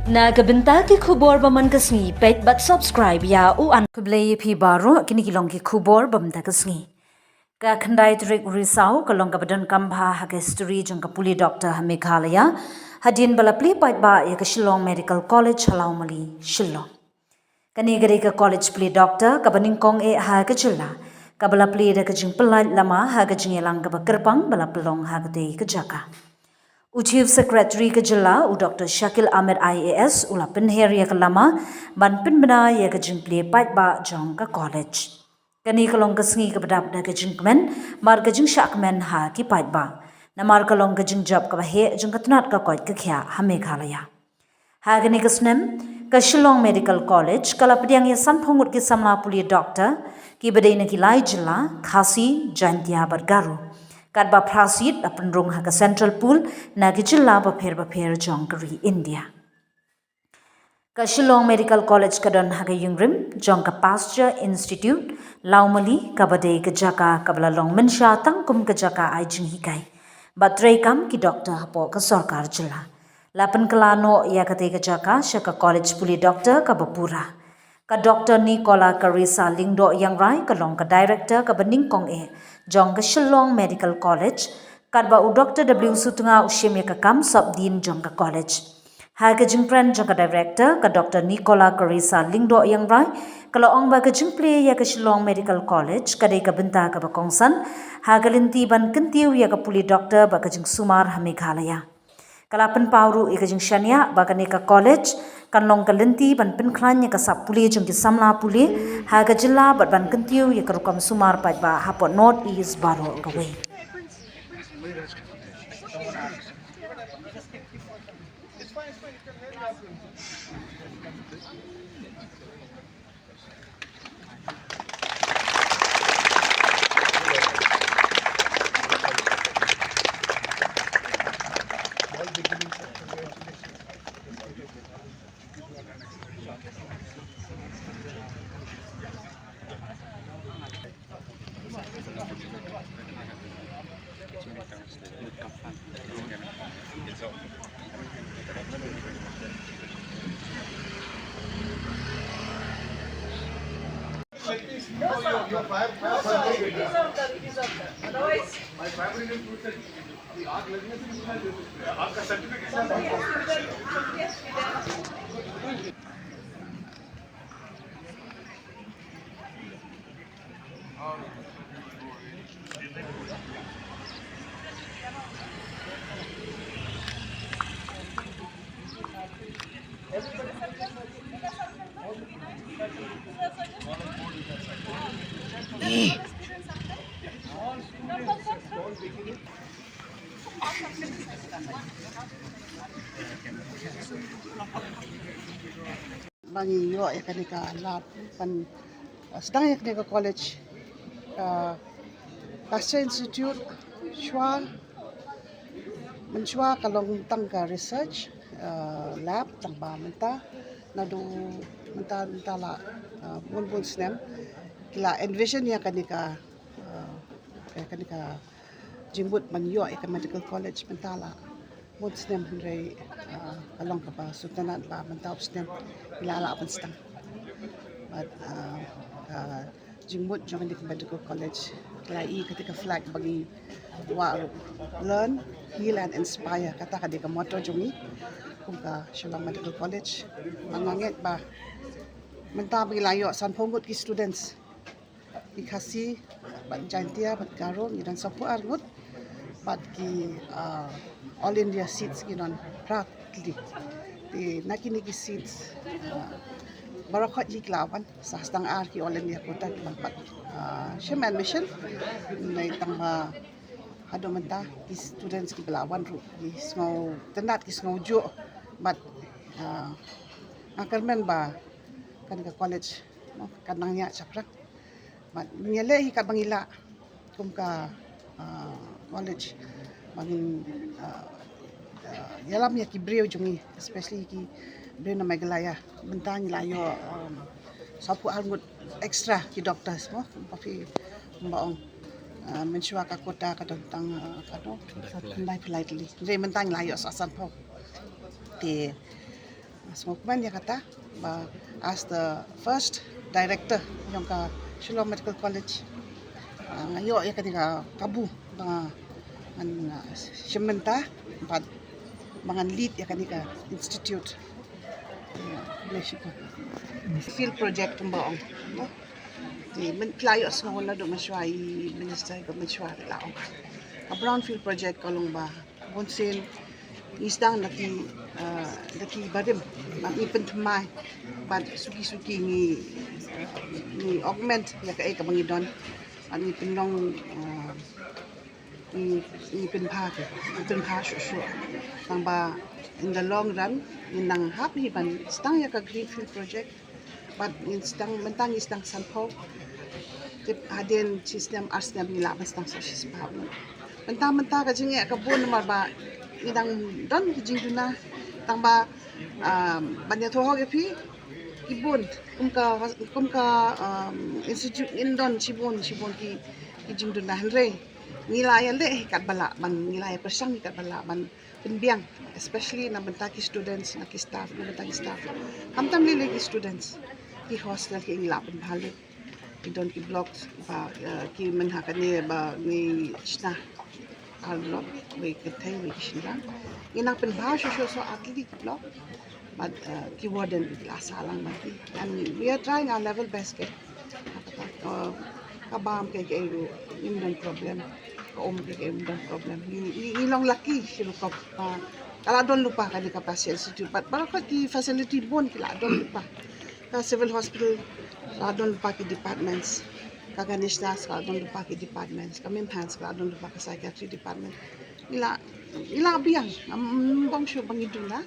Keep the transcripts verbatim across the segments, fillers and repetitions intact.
Na ka bynta ki khubor ba man ka sngi, peit bad subscribe ïa u an. Khublei ïa phi baroh, kine ki long ki khubor ba man ka sngi. Ka khyndai tarik u Risaw ka long kaba donkam bha ha ka history jong ka pule doctor ha Meghalaya, hadien ba la plie paidbah ïa ka Shillong Medical College ha Lawmali, Shillong. Kane ka dei ka college pule doctor kaba nyngkong eh ha ka jylla, kaba la plie da ka jingpyllait lama ha ka jingïalang kaba kyrpang ba la pynlong ha katei ka jaka. U Chief Secretary ka jylla, u Doctor Shakil Ahmed I A S, u la pynher ïa ka lama ban pynbna ïa ka jingplie paidbah jong ka college. Kane ka long ka sngi kaba dap da ka jingkmen bad ka jingshah kmen ha ki paidbah, namar ka long ka jingjop kaba heh jong ka tnat ka koit ka khiah ha Meghalaya. Ha kane ka snem, ka Shillong Medical College ka la pdiang ïa sanphew ngut ki samla pule doctor, kiba dei na ki lai jylla, Khasi, Jaintia bad Garo. Katba phra seat la pynrung ha ka Central Pool na ki jylla bapher bapher jong ka ri India. Ka Shillong Medical College ka don ha ka ïingrim jong ka Pasteur Institute, Lawmali, kaba dei ka jaka kaba la long mynshuwa tang kum ka jaka ai jinghikai bad treikam ki doctor hapoh ka sorkar jylla. La pynkylla noh ïa katei ka jaka sha ka college pule doctor kaba pura. Ka Doctor Nicola Carissa Lyngdoh Ïangrai ka long ka director kaba nyngkong eh jong ka Shillong Medical College, katba u Doctor W Sutnga u shim ïa ka kam sopdien jong ka college. Ha ka jingkren jong ka director, ka Doctor Nicola Carissa Lyngdoh Ïangrai, ka la ong ba ka jingplie ïa ka Shillong Medical College ka dei ka bynta kaba kongsan ha ka lynti ban kyntiew ïa ka pule doctor bad ka jingsumar ha Meghalaya. Ka la pynpaw ruh ïa ka jingshaniah ba kane ka college kan long ka lynti ban pynkhlaiñ ïa ka sap pule jong ki samla pule ha ka jylla bad ban kyntiew ïa ka rukom sumar paidbah hapoh North East baroh kawei. Ba ngi ïoh ïa kane ka lad ban, uh, sdang ïa kane ka college, uh, Pasteur Institute, shuwa, mynshuwa ka long tang ka research, uh, lab, tang ba mynta, naduh mynta, mynta la, uh, bun bun snem, ki la envision ïa kane ka, uh, ïa kane ka jingmut ban ïoh ïa ka medical college mynta la bun snem, hynrei, ah, ka long kaba sngewtynnat ba mynta u snem ki la lah ban sdang. Bad, ah, ka jingmut jong kane ka medical college ki la ïoh kata ka flag ba ngi wad ruh, "Learn, heal and inspire." Kata ka dei ka motto jong ngi kum ka Shillong Medical College. Ba nga ngeit ba mynta ba ngi la ïoh sanphew ngut ki students, ki Khasi bad Jaintia bad Garo ngi don sanphew ar ngut, bad ki, ah, All India seats ngi don phra tylli. Te na kine ki seats, ah, baroh khoit hi ki la wan, sa sdang ar ki All India quota ki la wan pat, ah, shim admission. Hynrei tang ba haduh mynta ki students kiba la wan ruh ki sngewtynnat, ki sngewjuh, bad, ah, nga kyrmen ba kane ka college, no, kan nang ïaid shaphrang. Bad ngin ïaleh hi katba ngi lah kum ka, ah, college ba ngin, ah, ah, ïalam ïa ki briew jong ngi, especially ki briew na Meghalaya. Mynta ngi la ïoh, um, sanphew ar ngut extra ki doctors, mo, kumba phi, kumba ong, ah, mynshuwa ka quota ka don tang, ah, katno, khyndai phew lai tylli. Hynrei mynta ngi la ïoh sa sanphew. Te Sngewkmen ïa kata ba as the first director jong ka Shillong Medical College, ah, nga ïoh ïa kane ka kabu ba ngan, ah, shim bynta bad ba ngan lead ïa kane ka institute. Field project kumba ong. Te mynta la ïohsngew naduh mynshuwa i minister, ka mynshuwa la ong ka brownfield project ka long ba bunsien ngi sdang da ki, ah, da ki barim, bad ngi pynthymmai bad suki suki ngi, ngi augment ïa kaei kaba ngi don. Bad ngi pynlong, ah, ngi, ngi pynbha, ngi pynbha shuh shuh. Tang ba in the long run ngin nang hap hi ban sdang ïa ka greenfield project. Bad ngin sdang, mynta ngi sdang sanphew. Te hadien shi snem ar snem ngi lah ban sdang sa shispah. Mynta, mynta ka jingeh ka bun namar ba ngi dang don ki jingduna. Tang ba, um, ban ïathuh hok ïa phi, ki bun kum ka, kum ka, um, institute ngin don shibun, shibun ki, ki jingduna, hynrei ngi la ïaleh hi katba lah ban, ngi la ïapyrshang hi katba lah ban pynbiang, especially na bynta ki students, na ki staff, na bynta ki staff. Khamtam lei lei ki students, ki hostel ki ngi la pynbha lut. Ki don ki block ba, eh, ki mynta kane ba ngi shna ar block, wei kynthei, wei ki shynrang. Ngi nang pynbha shuh shuh, so ar tylli ki block. Bad, eh, ki warden ki la sah lang bad ki. And we are trying our level best, ke. Eh, ka bam kaei kaei ruh ngim don problem. Ka um kaei kaei ngim don problem. Ngi, ngi, ngi long lucky shi rukom. Ah, ka la don lypa kane ka Pasya Institute. Bad baroh ki facility bun ki la don lypa. Ka Civil Hospital la don lypa ki departments. Ka Ganesh Das ka la don lypa ki departments. Ka Mimhan's ka la don lypa ka psychiatry department. Ngi la, ngi la biang. Ngam bang shuh ba ngi duna.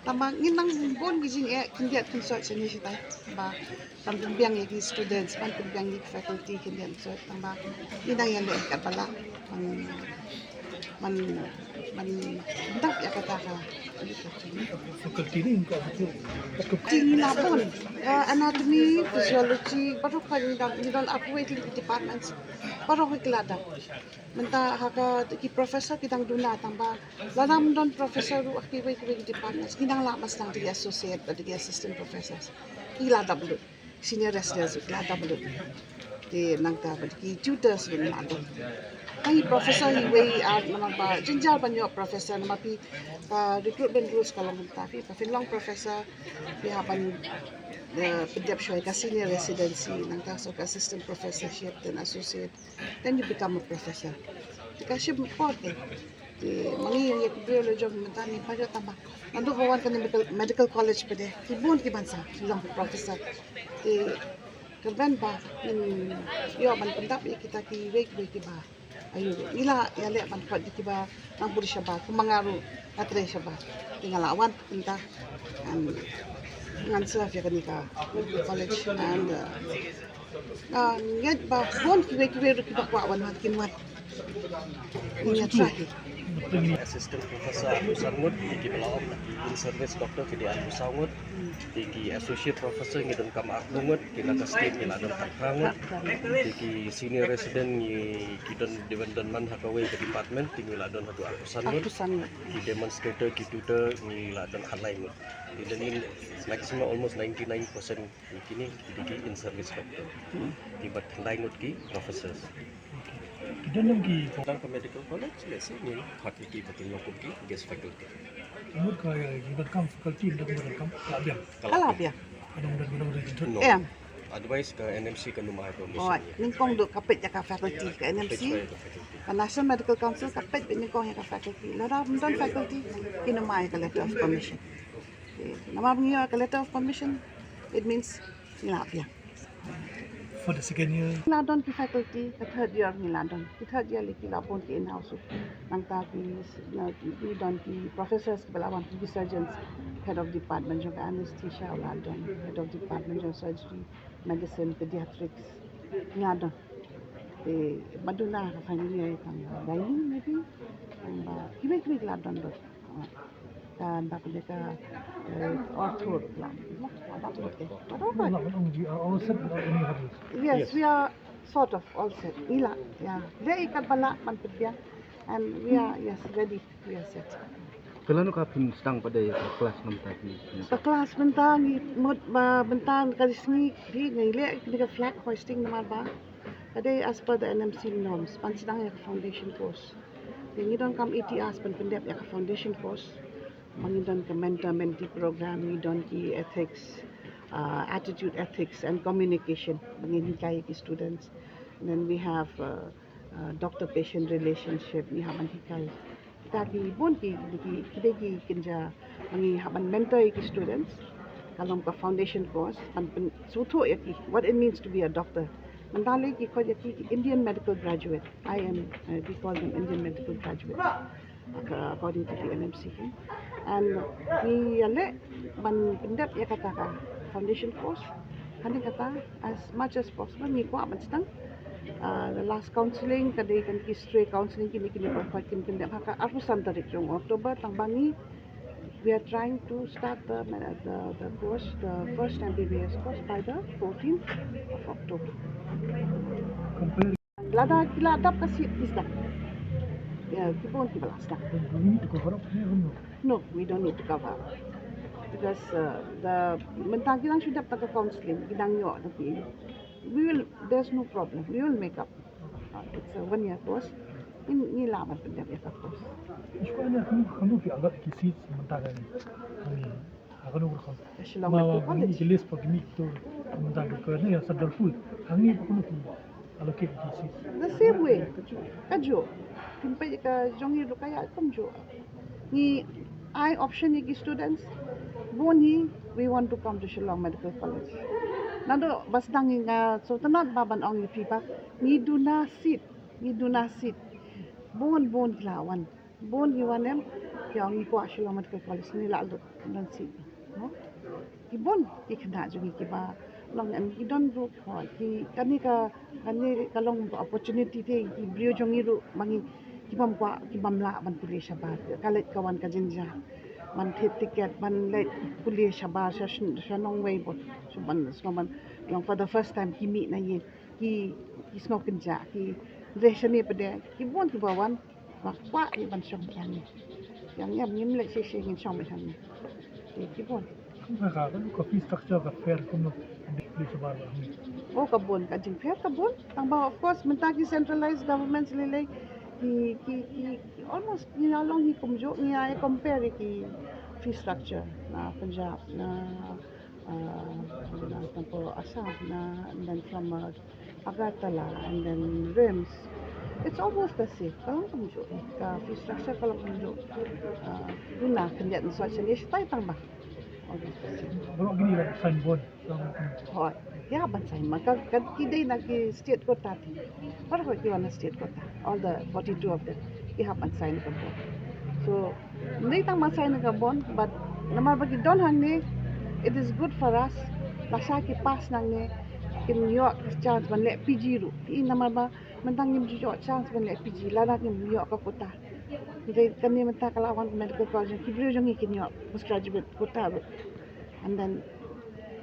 Tang ba ngin nang bun ki jingeh khyndiat khynsoit shane shatai ba ban pynbiang ïa ki students, ban pynbiang ïa ki faculty khyndiat khynsoit. Tang ba ngin nang ïaleh katba lah ban, ban, ban dap ïa kata ka faculty. Ngi la bun, eh, anatomy, physiology, baroh ka ngi don, ngi don arphew wei tylli ki departments. Baroh ki la dap. Mynta ha ka, ki professor ki dang duna, tang ba lada ym don professor ruh ha kiwei kiwei ki departments, ngi dang lah ban sdang da ki associate bad da ki assistant professors. Ki la dap lut. Senior residents ki la dap lut. Te nangta bad ki tutors ruh la dap. Nang ki professor, iwei ar, namar ba jynjar ban ïoh professor, namar phi, ka recruitment rules ka long mynta, phi, ba phin long professor, phi hap ban, eh, pyndep shuwa ïa ka senior residency, nangta sa ka assistant professorship, then associate. Then you become a professor. Te ka shim por te. Te ma ngi ïa ki briew la jong mynta ngi pyrshah tang ba naduh ba wan kane medical, medical college pat de, ki bun ki ban sa long professor. Te kyrmen ba ngin ïoh ban pyndap ïa kita kiwei kiwei kiba, aïu, ngi la ïaleh ban khot ïa kiba nang pule shabar, kum ma nga ruh nga trei shabar. Te nga la wan mynta, and ngan serve ïa kane ka medical college, and, uh, Ah, ngeit ba bun kiwei kiwei ruh kiba kwah wan, wan kin wan. Ngi ïa try. Assistant Professor arphew san ngut, ki ba la ong in service doctor ki dei arphew saw ngut, ki Associate Professor ngi donkam arphew ngut, ki na ka state ngi la don khatphra ngut, ki Senior Resident ngi, ki don dei ban don man ha kawei ka department, te ngi la don haduh arphew san ngut. Arphew san ngut. Ki demonstrator, ki tutor ngi la don khatlai ngut. Ki don maximum almost ninety-nine percent. Kine ki dei ki in service doctor. Hmm. Ki bad khyndai ngut ki professors. Okay. Ki don ym ki, tang ka medical college, let's say, ngi khot ïa ki ba kin long kum ki guest faculty. Mut ka, ïa, ki donkam faculty, ym don ki ba donkam, ka la biang. Ka la biang. Ka dang don, ka dang don. No. Em. Otherwise ka N M C kan ym ai permission. Oh, ïa. Nyngkong duh ka peit ïa ka faculty ka N M C. Peit ïa ka faculty. Ka National Medical Council ka peit beit nyngkong ïa ka faculty. Lada ym don faculty, kin ym ai ka letter of permission. Namar ba ngi ïoh ka letter of permission, it means ngi la biang. For the second year? Ngi la don ki faculty, ka third year ngi la don. Ki third year lei ki la bun ki in-house. Nangta ki, na, ki don ki professors kiba la wan, ki surgeons, head of department jong ka anesthesia u la don, head of department jong surgery, medicine, pediatrics, ngi la don. Te ba duna ka final year tang gynae maybe, tang ba kiwei kiwei ki la don don. Ka, ka, eh, ortho, la, la, la, la, la, la, la. No, no, no, you are all set without any hurdles. Yes, yes, we are sort of all set. Ila, yeah. Very katba lah ban pynbiang. And we are, yes, ready. We are set. Ka lano ka phin sdang pat de ka klas mynta ki? Ka klas mynta ngi mut ba mynta ka sngi hi ngi leh kine ka flag hoisting namar ba ka dei as per the N M C norms ban sdang ïa ka foundation course. Te ngi don kam eighty hours ban pyndep ïa ka foundation course. Ba ngi don ka mentor mentee program, ngi don ki ethics, uh, attitude ethics and communication ba ngin hikai ki students. And then we have uh, uh, doctor patient relationship, ngi hap ban hikai kita ki bun ki ki ki ki kynja ba ngi hap ban mentor ïa ki students. Ka long ka foundation course ban pyn- sngewthuh ïa ki what it means to be a doctor. Mynta lei ki khot ïa ki Indian medical graduate, I M, uh, we call them Indian medical graduate, uh, according to the N M C. And ngi ïaleh ban pyndep ïa kata ka foundation course. Hangne kata as much as possible ngi kwah ban sdang. Uh, the last counselling ka dei kan ki stray counselling kine kine ba khot kin pyndep ha ka arphew san tarik jong October, tang ba ngi we are trying to start the, the, the course, the first M B B S course by the fourteenth of October. Lada ki la dap ka seat ki sdang. Ïa, ki bun kiba la sdang. No, we don't need to cover up. Because uh, the mynta ki dang shu dap da ka counselling, ki dang ïoh da ki. We will, there's no problem. We will make up. Uh, it's a one year course. Ngi lah ban pyndep ïa ka course. Shu ka ne kan kan tu ki angat ki seat mynta kan. Kan ha kano rukom? Ka Shillong Medical College. Ki list pa ki mih tu mynta ki ko ne ïa sa Dolphin. Hangne pa kano tu allocate ki seat? The same way. Kajuh. Kin peit ka jong ngi ruh ka ïa kumjuh. Ngi ai option ïa ki students. Bun hi, we want to come to Shillong Medical College. Naduh ba sdang ngi nga sngewtynnat ba ban ong ïa phi ba ngi duna seat. Ngi duna seat. Bun bun ki la wan. Bun ki wan em, ki ong ngi kwah Shillong Medical College, ngi lah lut don seat. Ki bun ki khynnah jong ngi kiba long em, ki don ruh ki, kane ka, kane ka long opportunity te ki briew jong ngi ruh ba ngi, ki bym kwah, ki bym lah ban pule shabar. Ka leit ka wan ka jynjar ban thied tiket, ban leit pule shabar sha sha nongwei bad sha ban sngewbha ban long for the first time ki mih na ïing. Ki, ki sngew kynjah, ki dei shane pat de, ki bun kiba wan ba kwah ïa ban shong ïa ngi. Ïa ngi ngim leh shisha, ngin shong ïa ngi. Te ki bun. Ka, ka, ka fee structure, ka fare kumno, dei phi shabar ba ngi? Oh, ka bun, ka jingfare ka bun. Tang ba of course mynta ki centralized governments lei lei ki, ki, ki, ki almost ngi la long hi kumjuh, ngi ïa compare ki fee structure na Punjab, na uh, from Assam, uh, and then from uh, Agartala, and then RIMS. It's almost the same. Ka long kumjuh, eh, ka fee structure ka long kumjuh. Uh, duna khyndiat ngi shu shane shatai tang ba. Almost the same. Baroh kine ki signboard. Hooid. Ki hap ban sign ma ka, ka ki dei na ki state quota te. Baroh ki wan na state quota. All the forty-two of them. Ki hap ban sign ka bond. So, Ym dei tang ban sign ka bond, but namar ba ki don hangne, it is good for us. Lashai ki pass nangne, kin ïoh ka chance ban leh P G ruh. Phi i namar ba mynta ngim ju ïoh chance ban leh P G lada ngim ïoh ka quota. Hynrei kane mynta ka la wan ka medical college, ki briew jong ngi kin ïoh postgraduate quota ruh. And then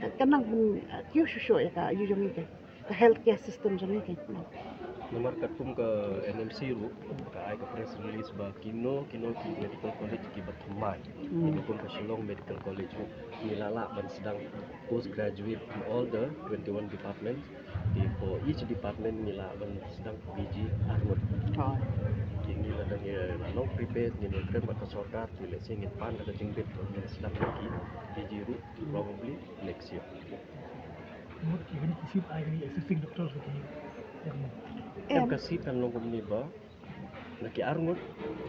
ka, ka nang pyn, uh, kiew shuh shuh ïa ka ïing jong ngi ka. Ka healthcare system jong ngi ka. Namar katkum ka N M C ruh ka ai ka press release ba kino kino ki medical college kiba thymmai, hmm, kino kum ka Shillong Medical College ruh ngi la lah ban sdang postgraduate in all the twenty-one departments. Te for each department ngi lah ban sdang P G arngut. Oh. Te ngi la dang, ngi la long prepared, ngi la kren bad ka sorkar, te lehse ngin pan da ka jingbit ban sdang ki P G ruh probably next year. Mut ki kine ki seat ai kine existing doctors ki em. Em ka seat kan long kumne ba na ki arngut,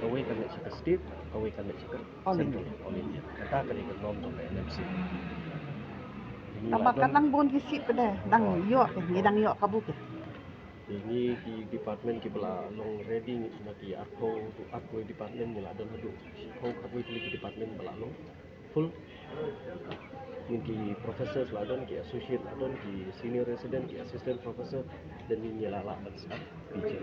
kawei kan leit sha ka state, kawei kan leit sha ka central, all India. Kata ka dei ka norm jong ka N M C. Namar ka nang bun ki seat pat de, dang ïoh ki, ngi dang ïoh kabu ki. Te ngi ki department kiba la long ready na ki arphew, arphew department ngi la don haduh shiphew khatwei tylli ki department ba la long full. Ngin ki professors la don, ki associate la don, ki senior resident, ki assistant professor, then ngin ïa la lah ban sdang P G.